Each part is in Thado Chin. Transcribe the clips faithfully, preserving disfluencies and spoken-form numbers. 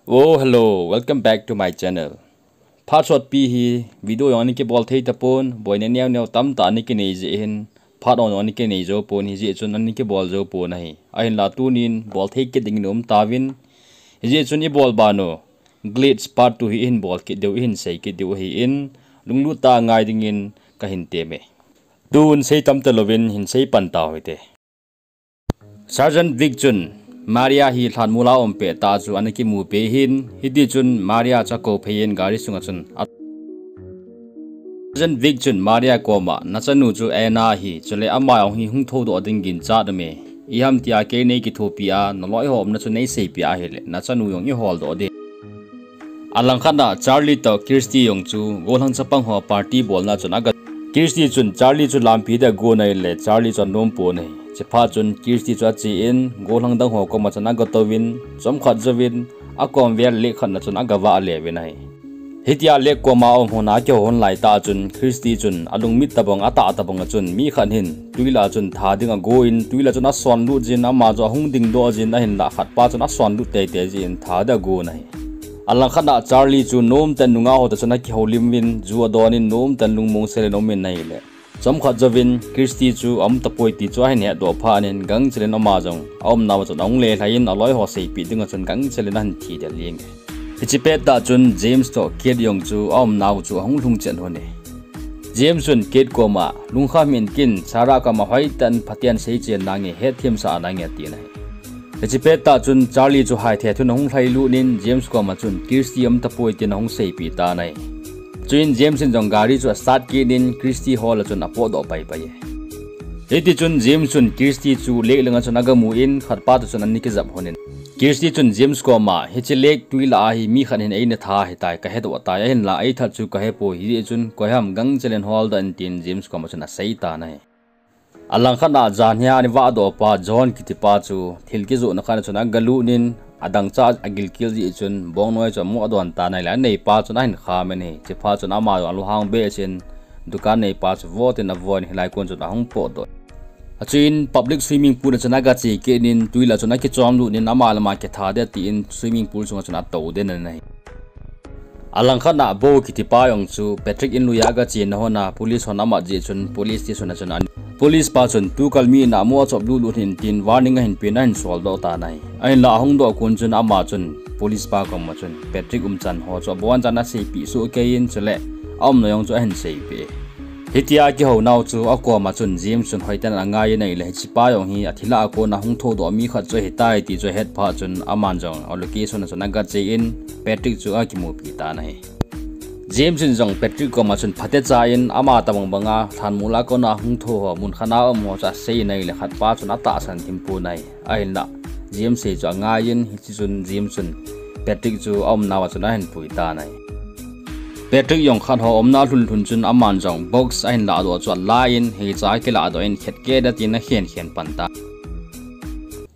Oh, hello, welcome back to my channel. Phat sotpi hi video jong ana kibol thei tapon, boina neo neo tamtah ana kinei jeh hin, phat ong jong ana kinei jou pon, hijeh chun ana kibol jou pon ahi. Ahinla tunin bol thei kit dingin um tauvin, hijeh chun ibol banu, Glitch part two hi ihin bol kit diu, ihin sei kit diu ahin, lunglut tah a ngai dingin kahin temme. Tun sei tam talouvin hin sei pan tau hite. Sergeant Vic chun Maria hi lhanmol a um pet tah chu ana kimu peh in, hiti chun Maria chu akou phei in gari sunga chun a Sergeant Vic chun Maria koma, nachanu chu Anna ahi, chule ama jong hi hung thoudoh ding ginchat aume. Iham tia kei nei kithopi a, naloi ho umna chu nei seipeh ahile, nachanu jong iholdoh ding. Alangkhat a Charlie toh Kirsty jong chu gollhang chapang ho party bolna chun aga. Kirsty chun Charlie chu lampi dia agon ahile, Charlie chu anom pon ahi. Chuphat chun Kirsty chu ache in, gollhang dang ho koma chun agatouvin, chomkhat jouvin, akom vel lek khat na chun agavah le uvin ahi. Hitia lek koma um hon a akihou hon laitah chun Kirsty chun alungmit tobang, atah tobang a chun mi khat hin twi lah a chun tha ding agon, twi lah a chun asonlut jin, ama chu ahung dingdoh jin, ahinlah khatpa chun asonlut teitei jin tha dia agon ahi. Alangkhat a Charlie chu nomtah in nungah ho toh chun akihoulim uvin, ju adon in nomtah in lungmong sel in aum in ahile, chomkhat jouvin Kirsty chu aum tapoi ti chu ahin hetdoh phat in gangchel in ama jong aumnauva chun ahung lelhai in aloi ho seipeh dinga chun gangchel in ahin thi del jenge. Hiche pettah chun James toh Kate jong chu aumnau chu ahung lhung chet lhon e. James chun Kate koma, lungkham hih in, ken Sarah koma hoitah in phaten seichen nange, hetthemsah nange atin ahi. Hiche pettah chun Charlie chu haithe thun ahung lhailut in James koma chun Kirsty aum tapoi tin ahung seipeh tan ahi. Chuin James in jong gari chu astart kit in Kirsty hol a chun apotdoh paipai e. Hitichun James chun Kirsty chu lake langa chun agamu in khatpa toh chun ana kijap lhon in, Kirsty chun James koma, hiche lake twi lah a hi mi khat hin eina tha ahitai, kahedoh tai, ahinlah eithat chu kahepoi, hijeh chun koiham gangchel in holdoh in tin James koma chun asei tan ahi. Alangkhat a janhi a ana vahdoh pa John kitipa chu thil kijohna khat a chun agalut in, adangchah agilkel jeh chun bongnoi chu amoh adon tan ahile, aneipa chun ahin kham in ahi. Chuphat chun ama jong alunghang behseh in, dukan neipa chu vo tin avoh in hilai kon chun ahung potdoh. Achuin public swimming pool a chun agache kit in, twi lah a chun akichomlut in, ama le ama kitha ding atin swimming pool sunga chun atou den in ahi. Alangkhat a Bo kitipa jong chu Patrick in lui a agachenna hon a police hon amat jeh chun police station a chun an, police pa chun tukal mi in amoh achop lutlut hin tin warning ahin pen ahin soldoh tan ahi. Ahinlah ahungdoh kon chun ama chun police pa koma chun Patrick umchan ho chu abonchan aseipeh soh kei in chule aumna jong chu ahin seipeh. Hitia akihounau chu akoma chun James chun hoitah in angai in ahile, hichepa jong hi athi lah a kona hung thoudoh mi khat chu ahitai ti chu ahet phat chun aman jong a location a chun agache in Patrick chu akimupi tan ahi. James in jong Patrick koma chun phatecha in ama tobang banga lhanmol a kona hung thou ho, mun khat a um ho chu asei in ahile, khatpa chun atahsan thim pon ahi. Ahinlah James sei chu angai in, hitichun James chun Patrick chu aumnauva chun ahin pui tan ahi. Patrick jong khat ho umna alhun lhun chun aman jong box ahin lahdoh chu ala in, hicha akilahdoh in khetkhet a tin akhen khen pan tan.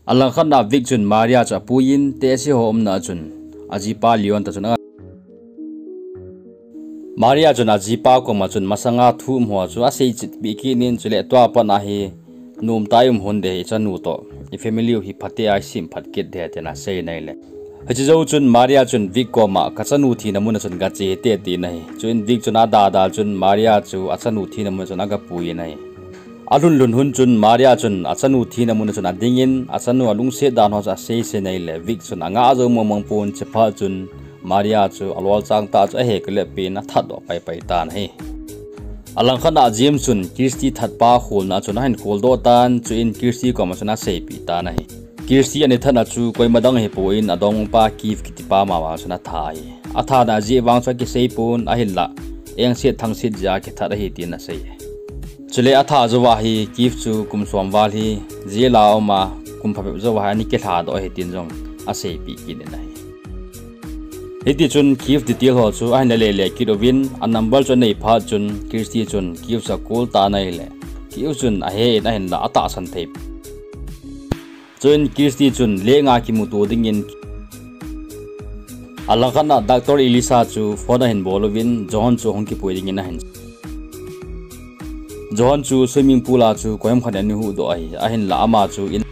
Alangkhat a Vic chun Maria chu apui in, tehse ho umna a chun ajipa Leon toh chun a Maria chun ajipa koma chun masanga thu um ho chu asei chetpeh kit in, chule tua pat a hi nomtah a um hon ding, ichanu toh ifamily u hi phatea isemphat kit ding tin asei in ahile, hiche jou chun Maria chun Vic koma, kachanu thina mun a chun gache hite atin ahi. Chuin Vic chun adalhah chun Maria chu achanu thina mun a chun agapui in ahi. Alhun lhun hun chun Maria chun achanu thina mun a chun ading in, achanu alungset dan ho chu asei sei in ahile, Vic chun angah jou mong mong pon, chuphat chun Maria chu alolchang tah chu ahe kile pen athatdoh paipai tan ahi. Alangkhat a James chun Kirsty thatpa kholna a chun ahin kholdoh tan, chuin Kirsty koma chun aseipeh tan ahi. Kirsty anithat na chu koima dang ahipon adongmangpa Keith kitipa mama chun atha ahi. Athana ajeh vang chu akisei pon, ahinlah engset thangset jeh a kithat ahi tin asei. Chule atha jouva hi Keith chu kum som val hi jail a aum a, kum phabep jouva hi ana kilhadoh ahi tin jong aseipeh kit in ahi. Hitichun Keith detail ho chu ahin lele kit uvin, a number chu anei phat chun Kirsty chun Keith chu acall tan ahile, Keith chun ahe in ahinlah atahsan thei. Chuin Kirsty chun lake nga kimuto dingin alangkhat a Doctor Elisa chu phone ahin bol uvin John chu ahung kipui dingin ahin. John chu swimming pool a chu koiham khat in ana huhdoh ahi, ahinlah ama chu in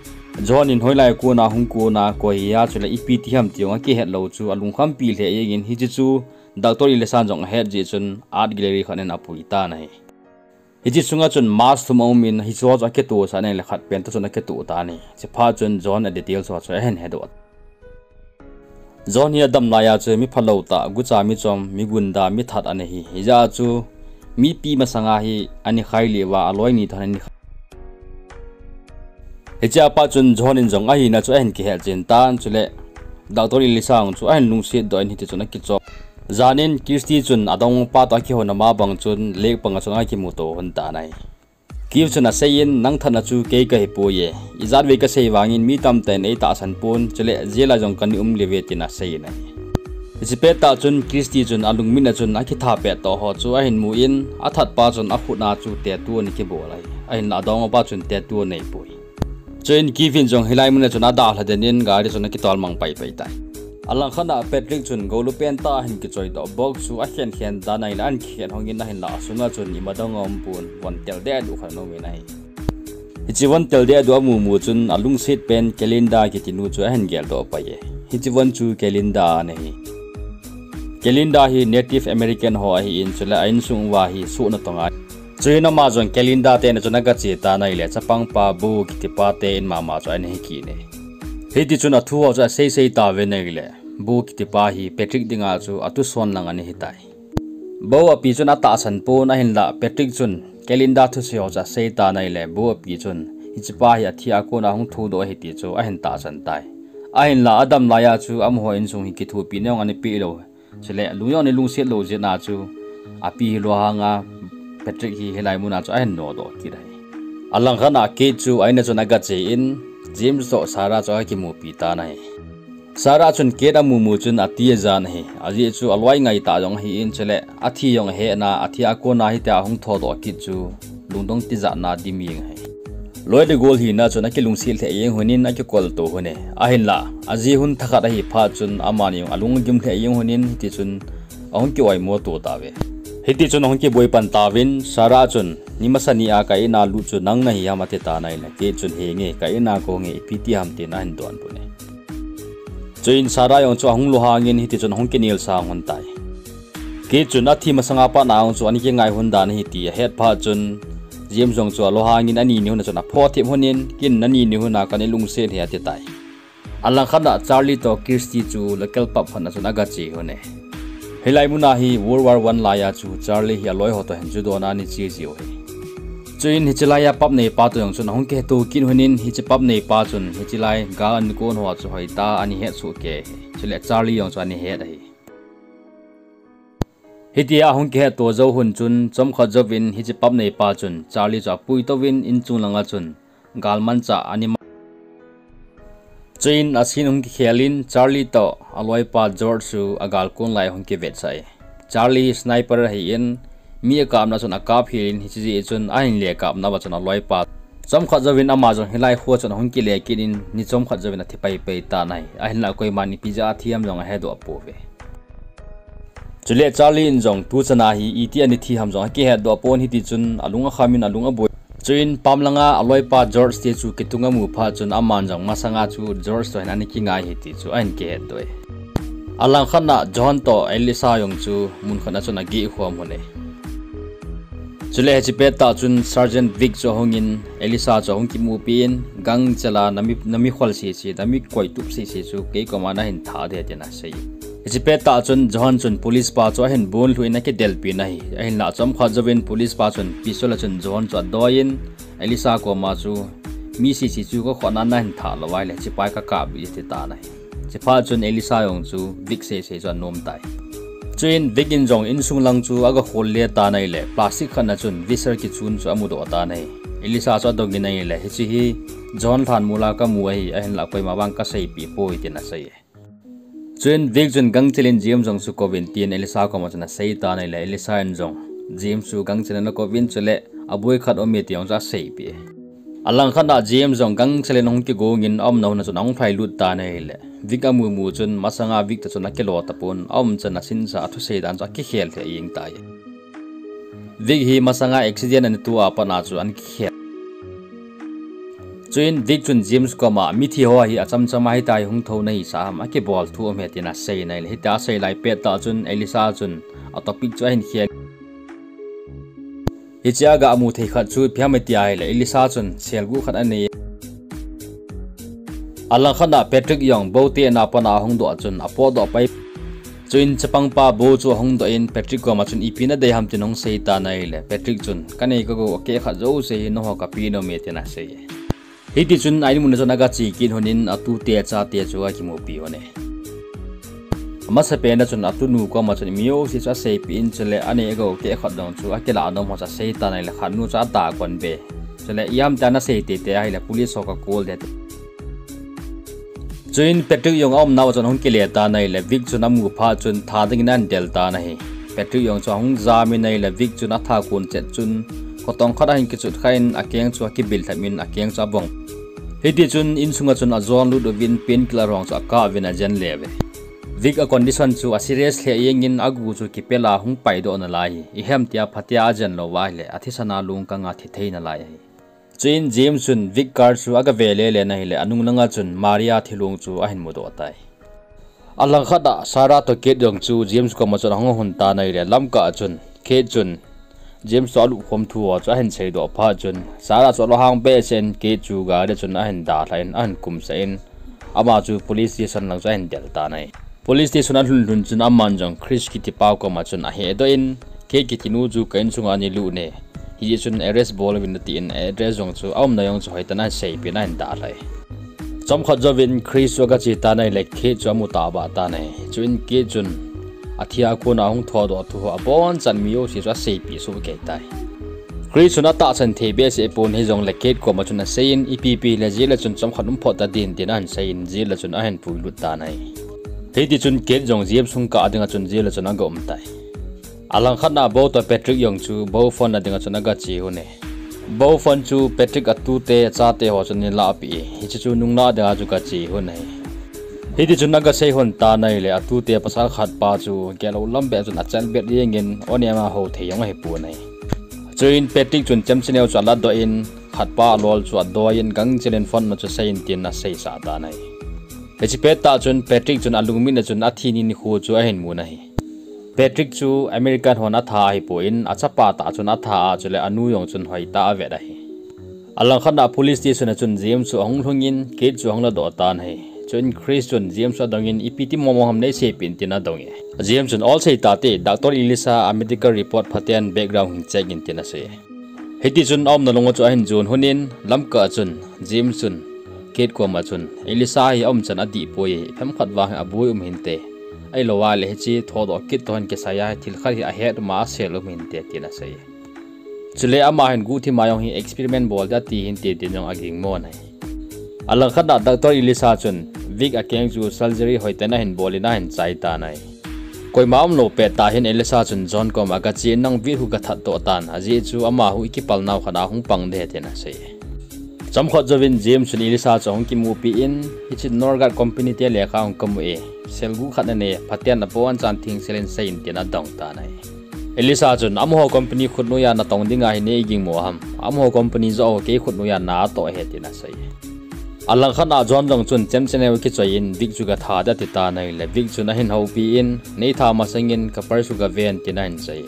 John in hoilai kona hung kona koi hia chule ipi ti ham ti jong akihet lou chu alungkhampi lheh jengin hiche chu Doctor Elisan jong ahet jeh chun art gallery khat in apui tan ahi. Hiche sunga chun mask thum aumin hicheho chu akitosah in ahile khat pen toh chun akitoh tan ahi. Chuphat chun John a details ho chu ahin hedoh. John hi adam laiya chu mi phalou tah, gucha mi chom, mi gunda, mi that ana hi. Hijeh a chu mipi masanga hi ana khai lheh uva aloi ni toh ana khai. Hichea pat chun John in jong ahina chu ahin kihet chen tan chule Doctor Elisa jong chu ahin lungset doh in hiti chun akichop. Jan in Christy chun adongmapa toh akihouna ma bang chun lake panga chun akimuto lhon tan ahi. Keith chun aseiyin, nang thatna chu kei kahipoi e. Ijatvei kasei vangin mi tamtah in eitahsan pon, chule jail a jong kana um lheh uve tin aseiyin ahi. Hiche pettah chun Christy chun alungmit a chun akitha pet toh ho chu ahin mu in, athat pa chun akhut a chu tattoo ana kibol ahi. Ahinla adongmapa chun tattoo aneipoi. Chuin Keith in jong hilai muna chun adalha den in gari chun akitolmang paipai tai. Alangkhat a Patrick chun golu pentah ahin kichoi doh, box chu akhen khen dan ahile ahin kikhen hongin ahinla asunga chun ima dang aumpon, von tel dehduh khat ana umin ahi. Hiche von tel dehduh amu mu chun alungset pen Kelinda kitinu chu ahin geldoh pai e. Hiche von chu Kelinda ana hi. Kelinda hi Native American ho ahin chule a insung uva hi soh natong ahi. Chuin ama jong Kelinda te in'a chun agache tan ahile chapangpa Bo kitipa te in mama chu ana hi kit e. Hiti chun athu ho chu asei sei tauvin ahile Bo kitipa hi Patrick dinga chu atuson lang ana hitai. Bo api chun atahsan pon ahinla Patrick chun Kelinda thusei ho chu asei tan ahile Bo api chun hichepa hi athi a kona hung thodoh ahi ti chu ahin tahsan tai. Ahinla adam laiya chu amaho insung hi kithopi na jong ana peh lou. Chule lung jong ana lungset lou jeh a chu api hi lunghanga Patrick hi hilai muna chu ahin nodoh kit ahi. Alangkhat a Keith chu a in'a chun agache in James toh Sarah chu akimupi tan ahi. Sarah chun Keith amu mu chun ati ajan ahi. Ajeh chu aloi ngaitah jong ahin chule athi jong ahet na, athi a kona hitia hung thodoh kit chu lungdong tijatna dim jeng ahi. Loi le gol hina chun akilungset lheh jeng lhonin akikolto lhon e. Ahinla aji hun thakhat ahi phat chun amani jong alung agim lheh jeng lhonin hiti chun ahung ki-oimo to tauve. Hiti chun ahung kiboi pan tauvin Sarah chun, ni masa ni a ka in'a lut chu nang nahi ham ati tan ahile Keith chun, henge, ka in'a kahunge, ipi ti ham tin ahin donbut e. Chuin Sarah jong chu ahung lunghangin hiti chun ahung kinel sang lhon tai. Keith chun athi masanga pat a jong chu ana kingai lhon dan ahi ti ahet phat chun James jong chu alunghangin ani ni hun a chun aphoh thip lhonin, ken nani ni hun a kana lungset e ati tai. Alangkhat a Charlie toh Christy chu local pub khat a chun agache lhon e. Hilai muna hi World War One laiya chu Charlie hi aloi ho toh hin ju donna ana che jiu ahi. Chuin hiche laiya pub neipa toh jong chun ahung kiheto kit lhonin hiche pub neipa chun hiche lai gal ana kon ho chu hoitah a ana het soh kei ahi. Chule Charlie jong chu ana het ahi. Hitia ahung kihetto jou lhon chun chomkhat jouvin hiche pub neipa chun Charlie chu apui touvin inchung langa chun galmanchah ana man. Chuin a scene ahung kikhel in Charlie toh aloipa George chu agal kon lai ahung kivetsah e. Charlie hi sniper ahin mi akapna chun akap hel in hiche jeh chun ahin le kapna uva chun aloipa chomkhat jouvin ama jong hilai khoa chun ahung kile kit in ni chomkhat jouvin athi paipai tan ahi. Ahinla koiman ipi jeh a athi ham jong ahedoh pouve. Chule Charlie in jong tuchan a hi iti ana thi ham jong akihetdoh pon hiti chun alung akham in alung aboi. Chuin pam langa aloipa George te chu kitung amu phat chun aman jong masanga chu George toh hin ana kingai ahi ti chu ahin kihetdoh e. Alangkhat a John toh Elisa jong chu mun khat a chun ageh khom lhon e. Chule hiche pettah chun Sergeant Vic chu ahungin Elisa chu ahung kimupi in, gangchel a nami, nami khol sese, nami koitup sese chu kei koma nahin thah ding tin asei. Hiche pettah chun John chun police pa chu ahin bonlhuh in akidelpi in ahi. Ahinla chomkhat jouvin police pa chun pistol a chun John chu adoi in Elisa koma chu mi sese chu kakhut a nahin thah lou ahile hichepa hi kakap ding ati tan ahi. Hiche phat chun Elisa jong chu Vic seisei chu anom tai. Chuin Vic in jong insung lang chu agakhol le tan ahile plastic khat a chun visor kichun chu amudoh tan ahi. Elisa chu adongin ahile hiche hi John lhanmol a kamu ahi, ahinla koima vang kaseipeh poi tin asei e. Chuin Vic chun gangchel in James jong chu kouvin tin Elisa koma chun asei tan ahile Elisa in jong James chu gangchel in akouvin chule aboi khat aume ti jong chu aseipeh e. Alangkhat a James jong gangchel in ahung kigong in aumna hun a chun ahung lhailut tan ahile Vic amu mu chun masanga Vic toh chun akilo tapon aumchan a sinsa a thusei dan chu akikhel lheh jeng tai. Vic hi masanga accident ana to a pat a chu ana kikhel. Chuin Vic chun James koma, mithi ho hi achamcham a hitia hi hung thou nahisah ham, akibol thu um e tin asei in ahile, hitia asei lai pettah chun Elisa chun a topic chu ahin khel. Hichea ga mu thei khat chu ipi ham iti ahile, Elisa chun selguh khat anei. Alangkhat a Patrick jong boute na pana ahung doh chun apotdoh pai. Chuin chapangpa bou chu ahung doh in Patrick koma chun ipi nadei ham tin ahung sei tan ahile, Patrick chun, kanei kagou akeh khat jouse hi nangho kape nom e tin asei. Hitichun a-in mun a chun agache kit lhonin atute achate chu akimupi lhone. Amasapen a chun atunu koma chun mi jouse chu aseipeh in, chule anei agou keh khat jong chu akilah nom ho chu asei tan ahile, khatnu chu adakon be. Chule ipi ham tia nasei teitei ahile police ho ka call ding ati. Chuin Patrick jong aumnau a chun ahung kile tan ahile, Vic chun amu phat chun tha dingin ahin del tan ahi. Patrick jong chu ahung jam in ahile, Vic chun atha kon chet chun khotong khat ahin kichut khan akeng chu akibil lhap in akeng chu abong. Hitichun insunga chun ajon lut uvin painkiller ho chu akap uvin ajen le uve. Vic a condition chu aserious lheh jengin agu chu kipel a hung paidoh nalai hi. Ipi ham tia phatea ajen lou ahile athisan a lungkang a thi thei nalai ahi. Chuin James chun Vic car chu agave lele in ahile, anung langa chun Maria thilong chu ahin mudoh tai. Alangkhat a Sarah toh Kate jong chu James koma chun ahung lhun tan ahile, lamkah a chun Kate chun James toh alupkhom thu ho chu ahin seidoh phat chun Sarah chu alunghang behseh in Kate chu gari a chun ahin dalhan ahin kumsah in, ama chu police station lang chu ahin del tan ahi. Police station alhun lhun chun aman jong Chris kitipa koma chun ahehdoh in, Kate kitinu chu ka insunga ana lut e, hijeh chun arrest bol uvin atin, address jong chu aumna jong chu hoitah in ahin seipeh in ahin dalhai. Chomkhat jouvin Chris chu agache tan ahile, Kate chu amu tahbeh tan ahi. Chuin Kate chun athi a kona ahung thodoh thu ho abonchan mi jouse chu aseipeh sohkei tai. Chris chun atahsan thei behseh pon hijongle Kate koma chun asei in, ipi pi hile jail a chun chomkhat um phot tadin tin ahin sei in jail a chun ahin puilut tan ahi. Hitichun Kate jong James hung kah dinga chun jail a chun aga um tai. Alangkhat a bou toh Patrick jong chu bou phone na dinga chun agache lhone. Bou phone chu Patrick atute achate ho chun ahin lahpeh e, hiche chu nunglah dinga chu gache lhon ahi. Hitichun agasei lhon tan ahile, atute pasal khatpa chu gelou lam beh chun achelbet jengin, onem a hou thei jong ahipon ahi. Chuin Patrick chun chemcheneo chu alatdoh in, khatpa alol chu adoi in, gangchel in phone na chu sei in tin aseisah tan ahi. Hiche pettah chun Patrick chun alungmit a chun athi ni nikho chu ahin mun ahi. Patrick chu American hon atha ahipon, achapa tah chun atha a, chule anu jong chun hoitah a avet ahi. Alangkhat a police station a chun James chu ahung lhungin Kate chu ahung ladoh tan ahi. Chuin Chris chun James chu adongin, ipi ti momo ham neiseipeh in tin adong e. James chun, ol sei tate, Doctor Elisa a medical report phaten background hin check in tin asei. Hitichun aumna langa chu ahin jon lhonin, lamkah a chun James chun Kate koma chun, Elisa hi aumchan adihpoi, themkhat vang hi aboi um hinte, ahilou ahile hiche thodoh kit toh hin kisai a thil khat hi ahet um a asel um hinte tin asei. Chule ama hin guhthima jong hi experiment bol ding ati hinte tin jong agingmo ahi. Alangkhat a Doctor Elisa chun Vic akeng chu surgery hoitah in ahin bol in ahin chai tan ahi. Koima umlou pettah hin Elisa chun John koma gache in, nang Vic hu gathat toh tan, ajeh chu ama hu ikipalnau khat a hung pang ding ahi tin asei. Chomkhat jouvin James chun Elisa chu ahung kimupi in, hiche Norgard company te lekha hung kamu e, selguh khat nanei, phaten abonchan thengsel in sei in tin adong tan ahi. Elisa chun, amaho company khutnoiya natong dinga hi neigingmo ham, amaho company joh kei khutnoiya natoh ahi tin asei. Alangkhat a John jong chun chemcheneo kichoiyin Vic chu gatha ding ati tan ahile, Vic chun ahin houpi in, neitha masangin ka purse chu gaven tin ahin sei.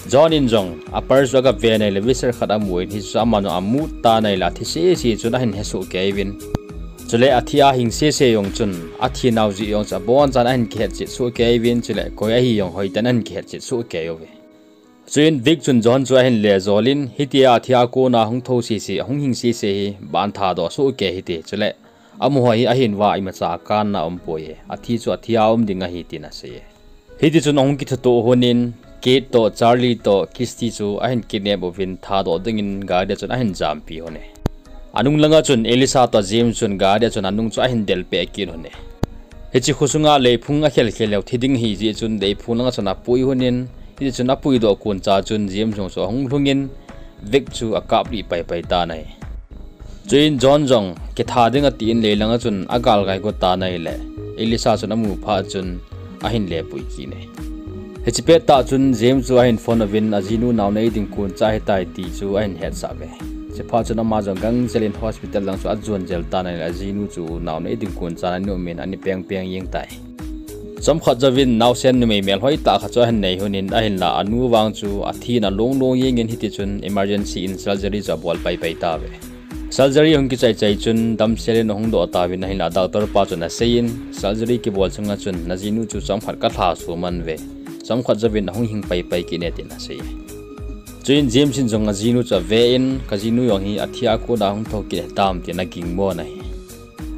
John in jong a purse chu agaven ahile, whistle khat amun, hichu aman jong amut tan ahile, athi sese chun ahin hesoh kei uvin. Chule athi ahing sese jong chun athinau jeh jong chu abonchan ahin kihetchet soh kei uvin, chule koi ahi jong hoitah in ahin kihetchet soh kei uve. Chuin Vic chun John chu ahin lejol in, hitia athi a kona hung thou sese, ahung hing sese hi ban thadoh soh kei hite, chule amaho hi ahin uva imacha akanna aumpoi e, athi chu athi a um ding ahi tin asei e. Hitichun ahung kithutoh lhonin, Kate toh, Charlie toh, Christy chu ahin kidnap uvin thadoh dingin gari a chun ahin jampi lhone. Anung langa chun Elisa toh James chun gari a chun anung chu ahin delpeh kit lhone. Hiche khosunga leiphung akhelkhel leu thi ding ahijeh chun leiphung langa chun apui lhonin, hitichun apuidoh koncha chun James jong chu ahung lhungin, Vic chu akaplih paipai tan ahi. Chuin John jong kitha ding atin leilanga chun agalkai go tan ahile, Elisa chun amu phat chun ahin lepui kit e. Hiche pettah chun James chu ahin phone uvin ajinu nao nei ding koncha ahitai ti chu ahin hetsah uve. Chuphat chun ama jong gangchel in hospital lang chu ajon jel tan ahile ajinu chu nao nei ding kon chan a um in ana peng peng jeng tai. Chomkhat jouvin naosen numei melhoi tah khat chu ahin nei lhon in ahinla anu vang chu athin along long jeng in hiti chun emergency in surgery chu abol pai pai tauve. Surgery hung kichai chai chun damsel in ahung doh tauvin ahinla doctor pa chun aseiyin surgery kibol chunga chun najinu chu chomkhat kalha soh man uve. Chomkhat jouvin ahung hing pai pai kit e tin asei. Chuin James in jong ajinu chu ave in, kajinu jong hi athi a kona hung thou kit hitam tin aging mon ahi.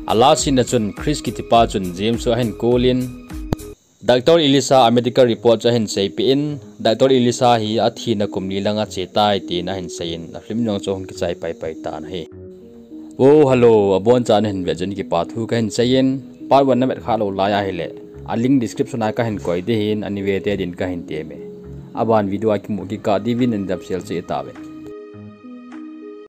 A last scene a chun Chris kitipa chun James chu ahin call in, Doctor Elisa a medical report chu ahin seipeh in, Doctor Elisa hi athina kum li langa che tai tin ahin seiyin, a film jong chu hung kichai pai pai tan ahi. Oh, hello, abonchan nahin vet jeh un kipa thu kahin seiyin, part one navet kha lou lai ahile, a link description a kahin koi ding ahin, ana ve te din kahin temme. Aban video a kimu kikah diuvin nadamsel cheh tauve.